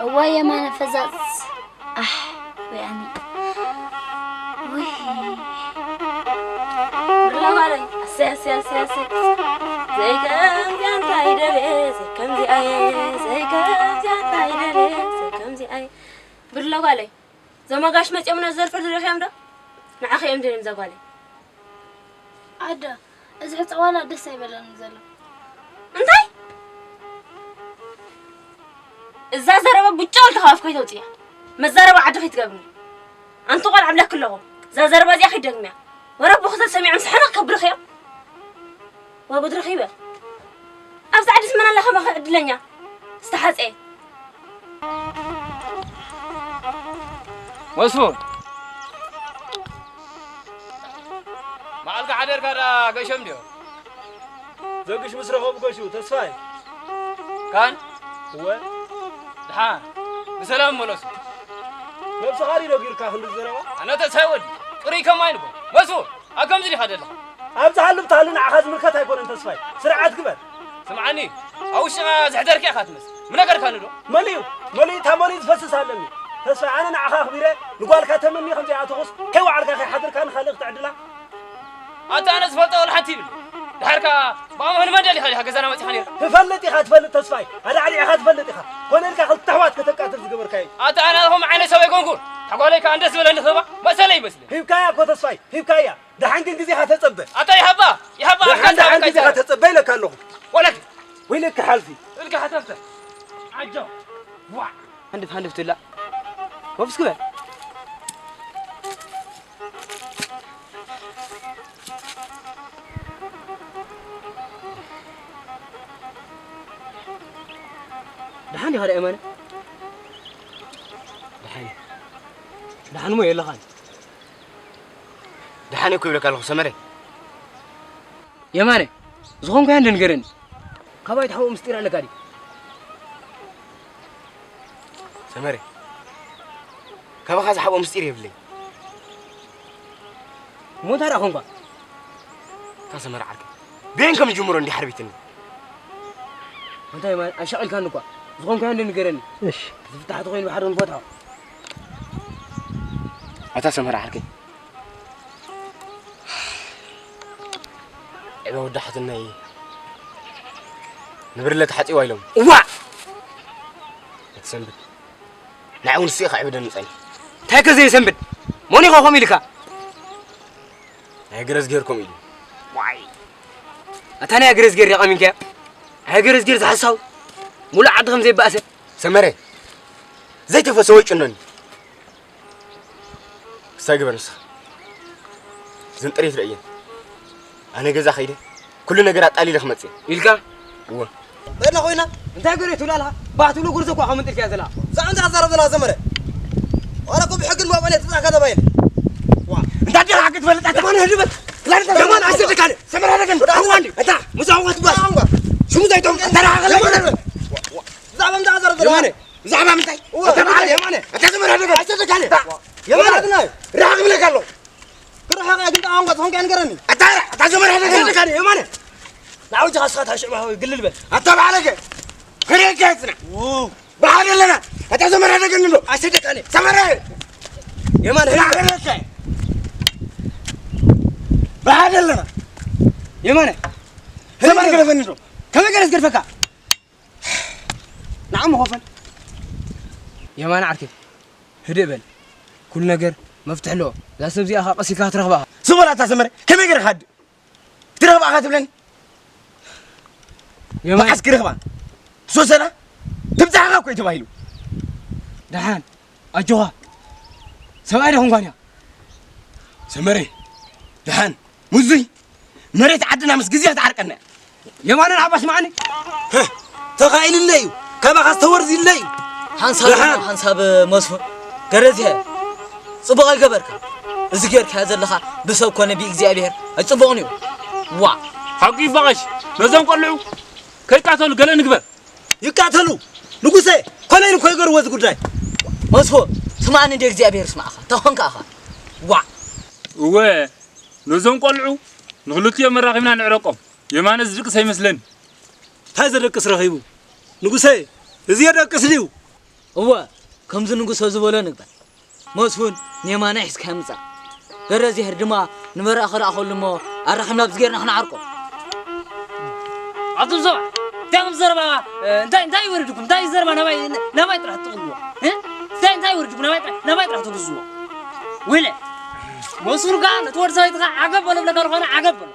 እዋይ የማነ ፈዛዝ። ኣሕ፣ ወይ ኣነ። ውይ። ብላ ጓለይ። ኣሰይ፣ ኣሰይ፣ ኣሰይ፣ ኣሰይ። ዘይከምዚኣ እንታይ ደልየ፣ ዘይከምዚኣ እየ፣ ዘይከምዚኣ እንታይ ደልየ፣ ዘይከምዚኣ እየ። ብላ ጓለይ። እዞም ኣጋሽ መጺኦም ነዚ ዘርፈር ዝረኽዮም ዶ? ንዓኺ እዮም ደልዮም እዛ ጓለይ። ኣደ፣ እዚ ሕጻ ዋላ ደስ ኣይበለኒ ዘሎ። እንታይ? እዛ ዘረባ ቡጫ ወልካ ካብ ኣፍካ ኣይተውጽያ። መዛረባ ዓዲ ከይትገብርኒ። ኣንቲ ቆልዓ እብለኪ ኣለኹ። እዛ ዘረባ እዚኣ ከይትደግምያ። ወረ ኣቦኺ ተሰሚዖም ስሕርቕ ከብልኺ እዮም። ዋ ጉድ ረኺበ። ኣብዚ ዓዲ ስመን ኣላ ከማኺ ዕድለኛ። ዝተሓጸየ። መስፉን። መዓልካ ሓደርካ ዳ ገሾም ድዮ? ዘግሽ ምስ ረኸቡ ገሹ፣ ተስፋይ። ካን? እወ። ድሓን። ብሰላም መለሱ። ነብስኻ ድዩ ነጊርካ ክንዲ ዘረባ? ኣነ ተስፋይ ወዲ፣ ጽሩይ ከማይ ንጎ። መስፉን፣ ኣብ ከምዚ ዲኻ ዘለኻ? ኣብዚ ሃሉ ብታሉ ንዓኻ ዝምልከት ኣይኮነን ተስፋይ። ስርዓት ግበር። ስምዓኒ፣ ኣብ ውሽጥኻ ዘሕደርካ ኢኻ ትመስል። ምነገርካኒ ዶ? መሊኡ፣ መሊኡ፣ እታ መሊኡ ዝፈስስ ኣለኒ። ተስፋይ፣ ኣነ ንዓኻ ኣኽቢረ፣ ንጓልካ ተመኒ ከም ዘይኣተኹስ፣ ከይወዓልካ ከይሓደርካ ንኻልእ ክትዕድላ? ኣታ ኣነ ዝፈልጦ ወላ ሓንቲ ይብል። ድሓርካ ብኣማን መን ደሊኻ ዲኻ ገዛና መጺኻ ነይርካ? ትፈልጥ ኢኻ፣ ትፈልጥ ተስፋይ። ኣዳዕዲዕኻ ትፈልጥ ኢኻ። ኮነ ኢልካ ክልተ ኣሕዋት ከተቃትል ዝገበርካዮ። ኣታ ኣነ ከም ዓይነት ሰብ ኣይኮንኩን። ተጓለይካ እንደስ ዝበለኒ ክህባ መሰለ ይመስል። ሂብካያ እኮ ተስፋይ፣ ሂብካያ። ደሓን ግን ግዜኻ ተጸበ። ኣታ ይሃባ፣ ይሃባ፣ ደሓን፣ ኣታ ደሓን ይሃባ፣ ግዜኻ ይሃባ። ተጸበ ኢለካ ኣለኹ። ወለክ። ወይለክ ሓልፊ። እልካ ሓተፍተ። ዓጆ። ዋ። ሃንድፍ፣ ሃንድፍ ትብላ። ወፍስ ግበር። ደሓን ዲኻ ደኣ የማነ? ደሓን። ደሓን እሞ የለኻን። ደሓን እኮ ይብለካ ኣለኹ ሰመረ። የማነ፣ ዝኾንካዮ እንደ ንገረኒ። ካባይ ትሓብኦ ምስጢር ኣለካ ድዩ? ሰመረ፣ ካባኻ ዝሓብኦ ምስጢር የብለይ። እሞ እንታይ ደኣ ኾንካ? እታ ሰመረ ዓርከይ፣ በየን ከም ዝጅምሮ እንዲያ ሓርቢትኒ። እንታይ ማለት? ኣሻቒልካኒ እኳ። ዝኾንካዮ እንደ ንገረኒ። እሺ። ዝፍታሕ ተኾይኑ ብሓደ ንፈትሖ። ኣታ ሰመረ ዓርከይ፣ ዕበ ወዳሕትናይ ንብርለ ተሓጺዋ ኢሎም። እዋእ! እቲ ሰንብት ንዓይ እውን ስኢኻ ዕብደኒ ጸኒሑ። እንታይ ከ ዘየሰንብድ? መን ኢኻ ከምኡ ኢልካ? ናይ ገረዝጌር ከምኡ ኢሉ። ዋይ! ኣታ ናይ ገረዝጌር ዲኻ ኣሚንካዮ? ናይ ገረዝጌር ዝሓሳው ሙሉእ ዓዲ ከም ዘይበኣሰ። ሰመረ፣ ዘይተፈሰወ ይጭኖኒ። ክሳይ ግበር ንስኻ። እዘን ጥሪት ረእየን። ኣነ ገዛ ከይደ፣ ኩሉ ነገር ኣጣሊለ ክመጽእ እየ። ኢልካ? እወ። በድና ኮይና? እንታይ ገሬ ትብላ ኣለኻ? ባህ ትብሎ ጉርዞ እኳ ከምንጥልካ እያ ዘላ። እዛ እንታይ ኣዛረብ ዘላ ዘመረ? ዋላ እኮ ብሕግን ብኣባል እየ ትብጻሕ ከተባይል። ዋ። እንታይ ዲኻ ክትፈልጥ ኣታ? ማን ህድበት? ክላን እንታይ? ደማን ኣሰደካለ። ሰመረ ደገን። ወደ ኣሁን። ኣዋንዲ። ኣታ። ሙዛው ወትባ። ኣሁን። ሽሙ ዘይቶም። ኣታ። ዘመረ። ብዛዕባ ምንታይ ኣዛረብ ዘለኻ? የማነ፣ ብዛዕባ ምንታይ? እወ፣ ኣታ በዓል የማነ፣ ኣታ ዘመድ ሃደገ። ኣይሰደካኒ። ኣታ የማነ፣ የማነ፣ ርሓቕ እብለካ ኣለኹ። ክርሕቕ እየ፣ ግን ጠቓ እንኳ ዝኾንካ ንገረኒ። ኣታ፣ ኣታ ዘመድ ሃደገ። ኣይሰደካኒ፣ የማነ። ንዓው ጅኻ ስኻ ታሽዕ ባህ ግልል በል። ኣታ በዓለገ። ክርእየካ እየ ጽናሕ። ው። ብሓደ ኣለና። ኣታ ዘመድ ሃደገ እንዶ። ኣይሰደካኒ። ሰመረ። የማነ፣ ብሓደ ኣለካ። ብሓደ ኣለና። የማነ። ዘመድ ገረፈኒ ዶ? ከመይ ገረስ ገርፈካ? ንዓ መኾፈል። የማነ ዓርከይ፣ ህድእ በል። ኩሉ ነገር መፍትሒ ኣለዎ። እዛ ሰብ እዚኣ ኸዓ ቀስ ኢልካ ክትረኽባ ኢኻ። ስቕ በል ኣታ ሰመረ፣ ከመይ ገይረ ክሃድእ? ክትረኽባ ኢኻ ትብለኒ? የማነ። መዓስ ክረኽባ? ሶሰና? ትብጻሕኻ እኮ እዩ ተባሂሉ። ደሓን፣ ኣጆኻ። ሰብኣይ ዶ ኾንኳን እያ? ሰመረ፣ ደሓን፣ ሙዙይ። መሬት ዓድና ምስ ግዜ ክትዓርቀና እያ። የማነ ንዓባ ስምዓኒ። ህህ፣ ተኻኢሉለይ እዩ። ካባኻ ዝተወርዝለይ እዩ። ሓንሳብ ደሓን። ሓንሳብ መስፍን ገረዝየ ጽቡቕ ኣይገበርካ። እዚ ጌርካዮ ዘለኻ ብሰብ ኮነ ብእግዚኣብሔር ኣይጽቡቕን እዩ። ዋ። ሓቂ ይባቐሽ። ነዞም ቆልዑ ከይቃተሉ ገለ ንግበር። ይቃተሉ። ንጉሰ፣ ኮነ ኢሉ እኮ ይገርዎ እዚ ጉዳይ። መስፍን፣ ስምዓኒ እንደ እግዚኣብሔር ስማዕኻ። ተኾንካ ኢኻ። ዋ። እወ። ነዞም ቆልዑ ንኽልቲኦም መራኺብና ንዕረቆም። የማነ ዝድቅስ ኣይመስለኒ። እንታይ ዘደቅስ ረኺቡ? ንጉሰ፣ እዚ የደቅስ ድዩ? እወ፣ ከምዚ ንጉሰ ዝበሎ ንግበር። መስፉን ንየማነ ሒዝካ ምጻእ። ገረዝየር ድማ ንበረኸ ልኣኸሉ እሞ ኣራኺብና ኣብዚ ጌርና ክንዓርቆ። ኣቱም ሰባት፣ እንታይ ከም ዘረባ፣ እ፣ እንታይ፣ እንታይ ይወርድኩም? እንታይ ዘረባ ናባይ፣ ናባይ ጥራሕ ትቕልዎ? እ? እንታይ፣ እንታይ ይወርድኩም? ናባይ ጥራሕ፣ ናባይ ጥራሕ ትግዝዎ? ወይለ፣ መስፉን ከኣ ነቲ ወዲ ሰበይትኻ ዓገብ በሎ ብለካ ዝኾነ ዓገብ በሎ።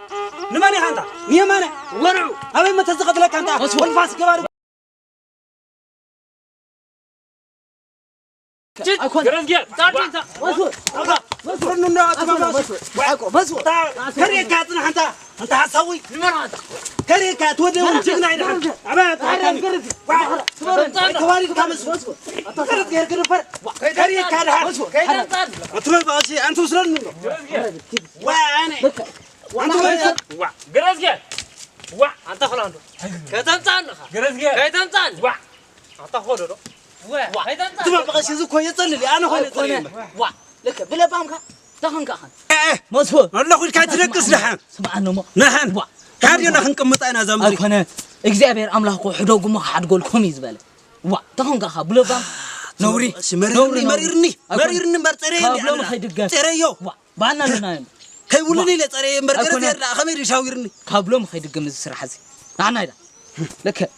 ንመን ኢኻ ኣንታ? ንየማነ ወርዑ ኣበይ መተ ዝቐትለካ ኣንታ? መስፉን። ወልፋስ ገባር። ኣይኮነ። ገረዝጌ፣ ጣልቲ እንታ። መስፉን። መስፉን። መስፉን። መስፉን። ከሪካ ጽናሕ ኣንታ። ኣንታ ሓሳዊ። ንመን ኣንታ? ከሪካ ትወደ እውን ጀግና ኢና። ኣበይ ኣንታ? ገረዝጌ። ዋ። ተዋሪድካ መስፉን። ገረዝጌ ግርፈር። ከሪካ ድሓር። ከይደንጻል። ኣትበል ባሲ፣ ኣንተ ውስለኒ እንዶ። ገረዝጌ። ዋ፣ ኣነ። ኣንተ ዋ፣ ገረዝጌ። ዋ፣ ኣንታ ኸላንዶ። ከተምጻን ኢኻ። ገረዝጌ። ከተምጻን። ዋ። ኣታ ኾዶ ዶ? ወ-፣ ዋ። ከይተምጻ። ትበል በቐሽ፣ እዚ እኮ የጸልል፣ ኣነ ኾነ ኣይኮነ። ጸልል። ዋ። ልክ ብለባምካ ተኸንካ ኸን። ኤ፣ ኤ። መስፉን። ኣለኹ ኢልካ ትደቅስ ደሓን። ስምዓኒ እሞ። ነሓን። ዋ። ካድዮና ክንቅምጣ ኢና እዛ ምድሪ። ኣይኮነ። እግዚኣብሔር ኣምላኽ እኮ ሕደጉሞ ክሓድጎልኩም እዩ ዝበለ። ዋ። ተኸንካ ኸ ብለባም። ነውሪ። እሺ፣ መሪርኒ፣ ነውሪ፣ ነውሪ። መሪርኒ። ኣይኮነ። መሪርኒ እምበር ጸረየኒ ካብ ሎሚ ኣነ። ከይድገም። ጸረዮ። ዋ። ባና ኣለና እዮም። ከይውልኒ ኢለ ጸረየ እምበር ገረዝ ኣይኮነን። የርዳ ከመይ ድዩ ሻዊርኒ? ካብ ሎም ከይድግም እዚ ስራሕ እዚ። ንዓና ኢዳ። ልክዕ።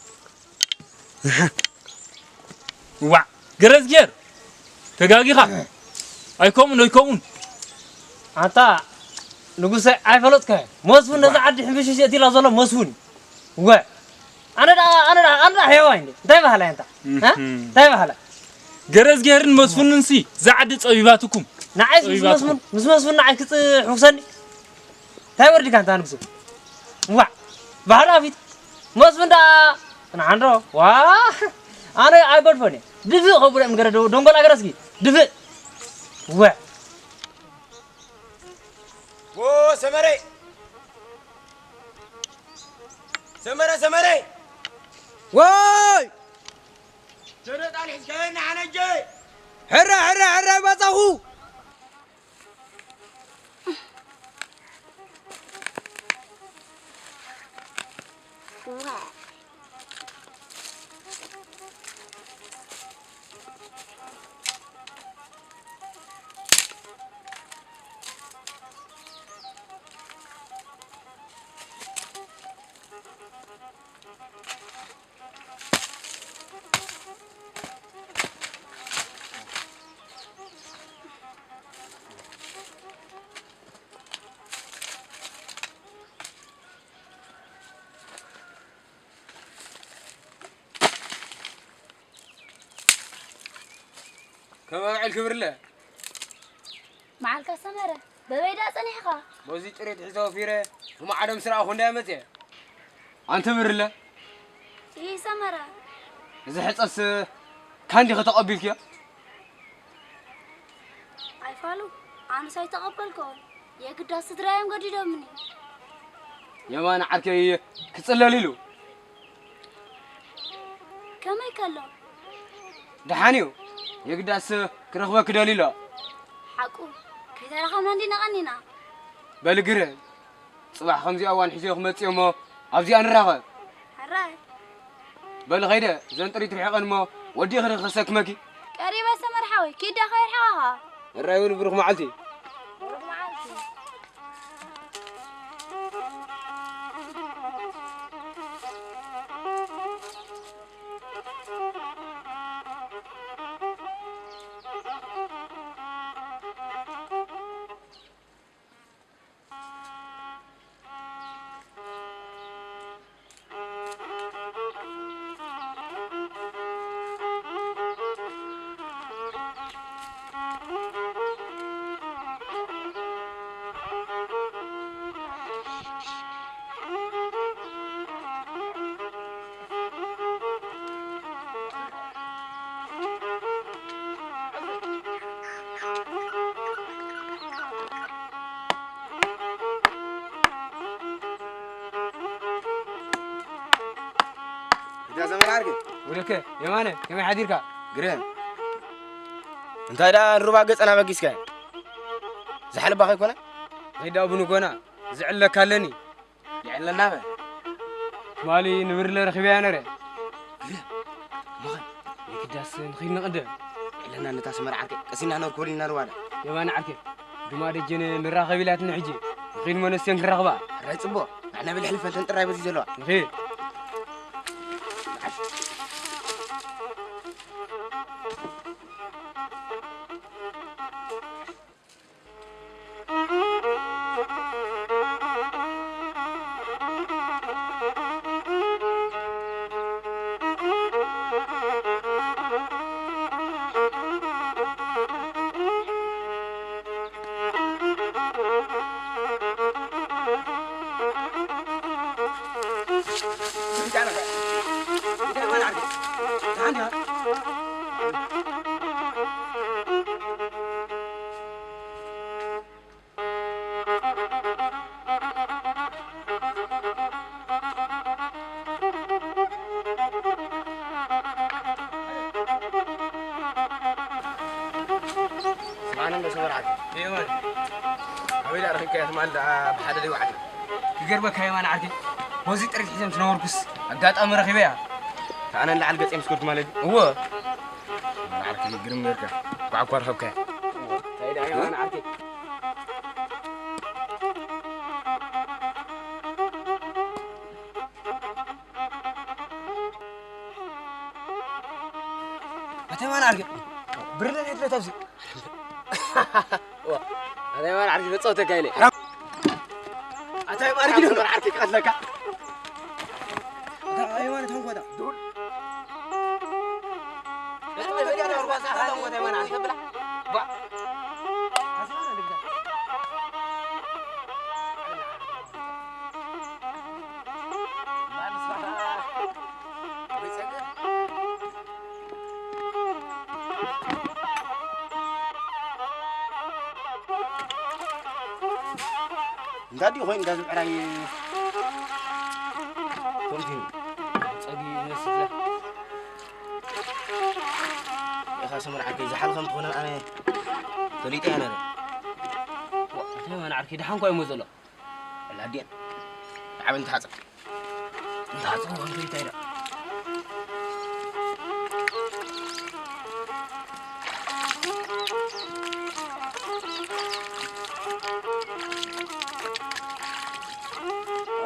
ዋዕ፣ ገረዝ ጌር። ተጋጊኻ። ኣይከውን፣ ኣይከውን። ኣንታ ንጉሰ ኣይፈለጥካዮ። መስፍን ነዛ ዓዲ ሕምብሽሽ የእቲላ ዘሎ መስፍን እዩ። ወ-፣ ኣነ ደኣ፣ ኣነ ደኣ፣ ኣነ ደኣ ሄዋይ እንዴ? እንታይ በሃላይ ኣንታ? እ? እህም። እንታይ በሃላይ? ገረዝጌርን መስፍንንሲ ዝዓዲ ጸቢባትኩም። ንዓይስ ምስ ጸቢባትኩም። መስፍን፣ ምስ መስፍን ንዓይ ክጽሕውሰኒ? እንታይ ወርድካ ኣንታ ንጉሰ? ዋዕ! ባህላ ፊት። መስፍን ደኣ ንሓንዶ። ዋ! ኣነ ኣይገድፎን እየ። ድፍእ ከብሎ እምገረ ዶ-፣ ደንጎላ ገረዝጊ። ድፍእ። ወ-፣ ዎ ሰመረ! ሰመረ፣ ሰመረ! ወይ! ሸረጣን ሒዝካዮ ንዓነጀ! ሕረ፣ ሕረ፣ ሕረ፣ መጻኹ! ከመይ ውዒልኪ ብርለ? መዓልካ ሰመረ፣ በበይ ደኣ ጸኒሕኻ? በዚ ጥሪት ሒዘ ወፊረ፣ ብማዕዶ ምስ ረኣኹ እንዳ መጽየ። ኣንቲ ብርለ? ይህ ሰመረ። እዚ ሕጸስ ካንዲኺ ተቐቢልክዮ? ኣይፋሉ፣ ኣነስ ኣይተቐበልክዎን። የግዳ ስድራይ እዮም ገዲዶምኒ። የማነ ዓርከይ ክጽለል ኢሉ። ከመይ ከሎ? ደሓን እዩ። የግዳስ ክረኽበኪ ደልዩ ኣሎ። ሓቁ፣ ከይተራኸብና እንዲና ቀኒና። በሊ ግረ፣ ጽባሕ ከምዚኣ እዋን ሒዘዮ ክመጽእ እሞ ኣብዚኣ ንራኸብ። ሕራይ። በሊ ኸይደ፣ እዘን ጥሪት ርሒቐን እሞ ወዲኺ ርኺ ከሰክመኪ። ቀሪበ ሰመር ሓወይ፣ ኪድ ዳኻ ይርሕቐኻ። ሕራይ እውን ብሩኽ መዓልቲ። ብሩኽ መዓልቲ። እዛ ዘመድ ዓርኪ። ወደከ፣ የማነ፣ ከመይ ሓዲርካ? ግርም። እንታይ ደኣ ንሩባ ገጸና በጊስካ? ዝሓልባ ከይኮነ? ከይዳ ቡን ጎና፣ ዝዕለካ ኣለኒ። ይዕለና በ። ትማሊ ንብርለ ረኺበያ ነረ። ግርም። መኸን። ዳስ ንኺድ ንቕድም። የለና ነታ ሰመር ዓርከይ፣ ቀሲና ነኮል ኢና ንዋዳ። የማን ዓርከይ፣ ድማ ደጀን ንራኸብ ኢላትኒ ሕጂ። ንኺድ መነስዮን ክራኽባ። ራይ ጽቦ፣ ንሕና ብልሕሊ ፈልተን ጥራይ በዚ ዘለዋ። ንኺድ። ስማዕኒ እንዶ ሰመር ዓርከይ። የማን። ኣበይ ደኣ ረኺብካያ ትማል ደኣ ብሓደ ደይ ወዓልና? ክገርመካ የማን ዓርከይ፣ በዚ ጥሪት ሒዘም ትነበርኩስ ኣጋጣሚ ረኺበያ። ኣነ ንላዕሊ ገጸ ምስ ከድኩ ማለት እዩ። እወ። የማን ዓርከይ ግርም ጌርካ። ኳዕኳ ረኸብካያ። እንታይ ደኣ የማን ዓርከይ? ኣታ የማን ዓርከይ፣ ብርለ ነድለት ኣብዚ። ዋ፣ ኣታ የማን ዓርከይ፣ መጻወተካ ኢለ። ኣታ የማን ዓርከይ፣ ዓርከይ ክቐትለካ። ኣታ የማን ተንኮታ። እንዳ ዲኡ ኮይኑ እንዳ ዝብዕራይ ኮንቲኑ ጸጊ ይመስል። ኢኻ ሰመር ዓርከይ፣ ዝሓል ከም ትኾነ ኣነ ፈሊጠ እያ ነረ። ዋ፣ እንታይ ማን ዓርከይ፣ ደሓን እኳ እዩ ዘሎ። ወላ ኣዴን፣ ንዓበይ ንተሓጸብ። ንተሓጸብ ከም ከይታይ ዳ።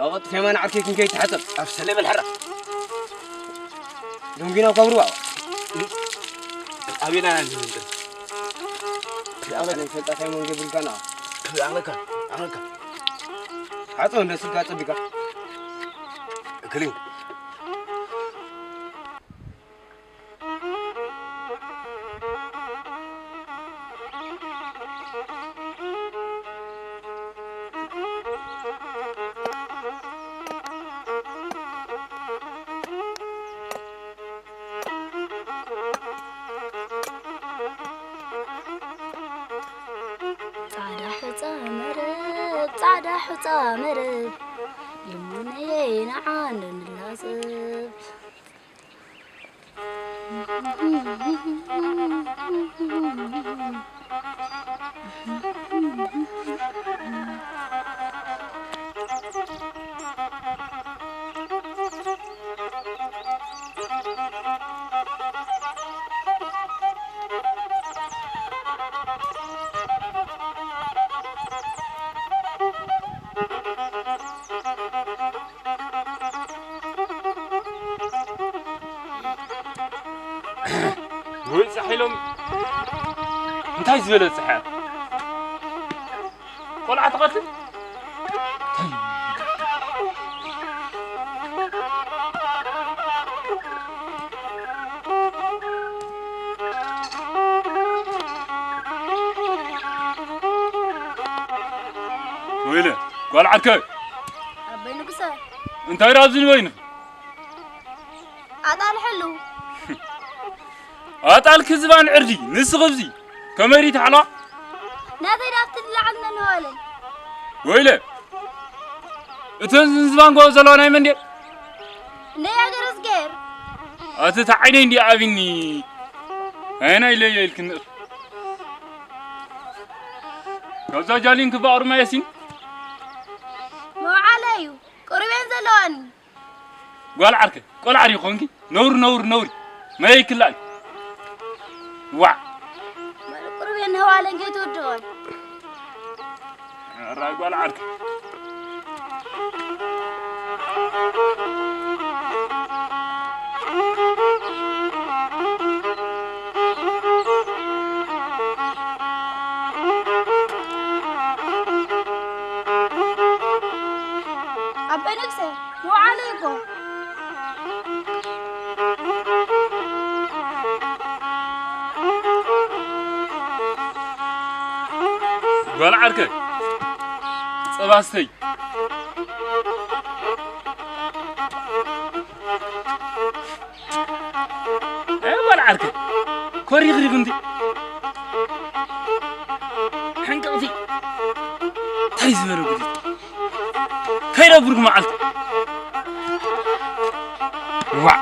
ኣቐጥ ከማን ዓርከይ ክንከይ ተሓጸብ። ኣብ ሰለይ በል ሕራ። ደንጊና እኳ ብርዋ። ኣቤና ናንዲ ምንጥር። ኣቐጥ ፈልጣ ካይ መንገ ብልካና። ኣቕለካ፣ ኣቕለካ። ሓጸው እንደ ስልካ ጸቢካ። ክሊው። ጻዕዳ ሑጻ መረብ፣ ጻዕዳ ሑጻ መረብ፣ ይሙነየይ ንዓ እንድንላጸብ። ወይ ጸሓይ ሎሚ እንታይ ዝበለ ጸሓይ? ቆልዓ ትቐትል? ወይለ ጓል ዓርከይ ኣቦይ ንጉሰ እንታይ ዳኣ ኣብዚ ንበይኑ? ኣጣል ሕሉ። ኣጣል ክዝባን ዕርዲ ንስኺ ኣብዚ ከመይ ሪቲ ሓላ? ናተይ ዳብቲ ንላዕሊ ነንዋለን። ወይለ እተን ዝንዝባን ጎቦ ዘለዋ ናይ መን ድየ? ናይ ኣገረዝጌር። ኣቲ እታ ዓይነይ እንዲ ኣቢኒ። ኣየናይ ኢለዮ ኢልክኒ? ካብዛ ጃሊን ክባቕሩ ማየሲን? መውዓለ እዩ። ቅሩብ እየን ዘለዋኒ። ጓል ዓርከ፣ ቆልዓ ድዩ ኾንኪ? ነውሪ፣ ነውሪ፣ ነውሪ። መይ ክላል። ዋዕ! በል ቁሩብ የንህዋለን ከይትውድቖን። ራይ ጓል ዓርኪ። ኣቦይ ንግሰ፣ ንውዓለ እኮ። ጓል ዓርከይ፣ ጸባ ስተይ። እ፣ ጓል ዓርከይ፣ ኮሪኽሪኽ እንዲ። ሕንቅቕቲ። እንታይ ዝበለ ጉድ እዩ? ከይደ ብሩክ መዓልቲ። ዋዕ።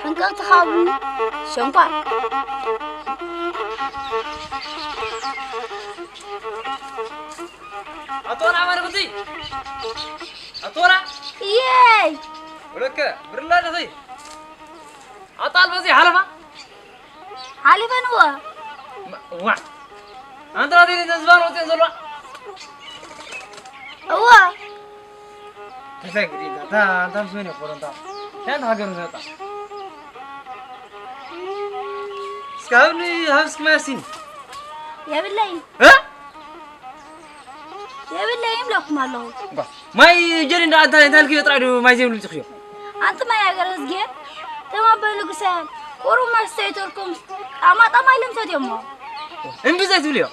ሕንቅቕቲ ካብ ሸንኳር። ኣቶና መርግቲ። ኣቶና። እየይ። ወለከ ብርላ ደኺ። ኣጣል በዚ ሓለፋ። ሓሊፈንዎ። ማ-፣ ዋ። ኣንተ ናተይ ነዘን ዝባን ወፅየን ዘለዋ። እዎ። እንታይ ጉድ እዩ? ኣንታ፣ ኣንታ ምስ መን እዩ ኮረንታ? እንታይ ኣንታ ሃገር ዝመጣ? እስከ ሃብኒ፣ ሃብ እስኪ ማይ ኣስቲኒ። የብለይን። እ? የብለይን ይብለኩም ኣለኹ። እባ፣ ማይ ጀሪ እንዳ ኣንታ እንታይ ኢልክዮ ጥራይ ዶ ማይ ዘይብሉ ምጽኽዮ? ኣንቲ ማይ ሃገር እዝጌር፣ ተማበሉ ግሳያን፣ ቁሩብ ማይ ስተይተልኩም፣ ጣማ ጣማ ኢሎም ሰትዮሞ። እምቢ ዘይትብልዮ?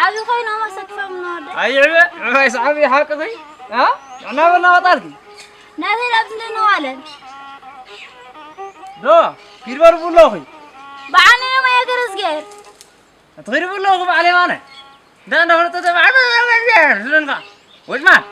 ዓቢ ኮይኖም ኣሰኪፎም ንወደ። ኣይዕበ፣ ዕባይ ሰዓቢ ሓቂ ዘይ? ኣ? ንዕና በልና ወጣልኪ። ናተይ ላብ ዝንዋለን። ዶ፣ ኪድ በርቡ ኣለኹ። ብዓኒ ማይ ሃገር እዝጌር። ትኺድ ብሎ ክባዕ ሌማነ። እንዳ እንዳ ፈለጠ ተባዕ ዝለንካ። ወጭማን።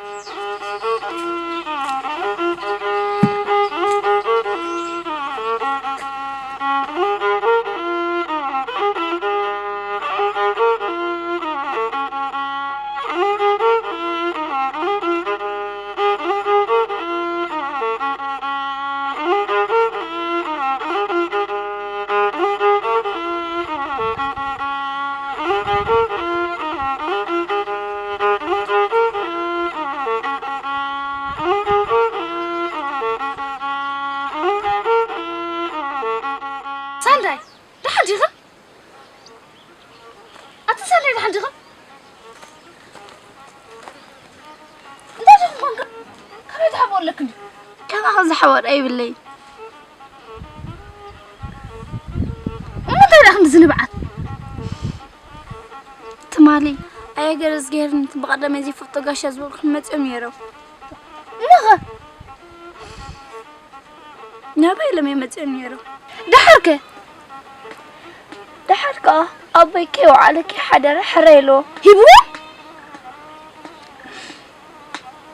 ሳንዳይ፣ ደሓን ዲኻ? ኣቲ ሳንዳይ፣ ደሓን ዲኻ? እንታይ ዲኹም ኮንካ? ከመይ ትሓብኦ ኣለክን? ከማኻ ዝሓወር ኣይብለይ። እሞ እንታይ ደኣ ክንዲ ዝንብዓት? ትማሊ ኣየ ገረዝጌርን ብቐደመ ዘይፈልጦ ጋሻ ዝበልኩም መጺኦም ነይሮም። እሞኸ? ናበይ ኢሎም እዮም መጺኦም ነይሮም? ደሓርከ? ደሓር ከኣ ኣቦይ ከይወዓለ ከይሓደረ ሕራይ ኢልዎ ሂብዎም።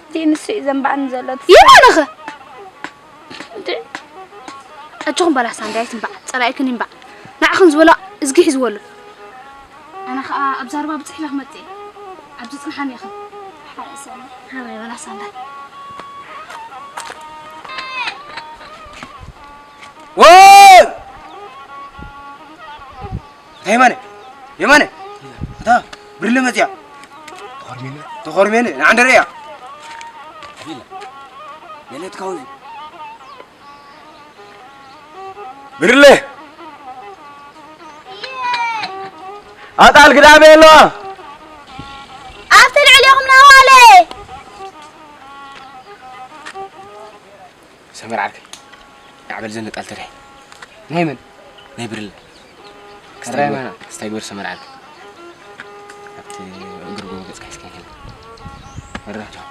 እቲ ንሱ እዩ ዘንባዕኒ ዘሎ። የማነኸ? እንዴ? ኣጆኹም በላ ሳንዳይት እምባዕ፣ ጸላኢክን እምባዕ። ንዓኽን ዝበላ እዝጊ ሒዝወሉ። ኣነ ኸኣ ኣብ ዛርባ ብጽሕ ኢለ ክመጽእ እየ። ኣብዚ ጽንሓኒ ኢኽን። ሓራይ ሰኒ። ሓራይ በላ ሳንዳይ። ወይ! ኣታ የማነ፣ የማነ፣ ኣታ ብርለ መጽያ። ተኾርሜነ። ተኾርሜነ፣ ንዓንደረ እያ። ኣቢላ። የለት ካውዚ። ብርለ። ኣጣል ግዳቤ ኣሎ። ኣብቲ ልዕሌኹም ናዋለ። ሰመር ዓርከይ፣ ዓበል ዘንጣል ተዳይ። ናይ መን? ናይ ብርለ። ክስታይ ክስታይ ግበር፣ ግበር ሰመር ዓርከይ። ኣብቲ እግሪ ጎቦ ገጽካ ሒዝካ ይኸይድ። መራህ ጃው።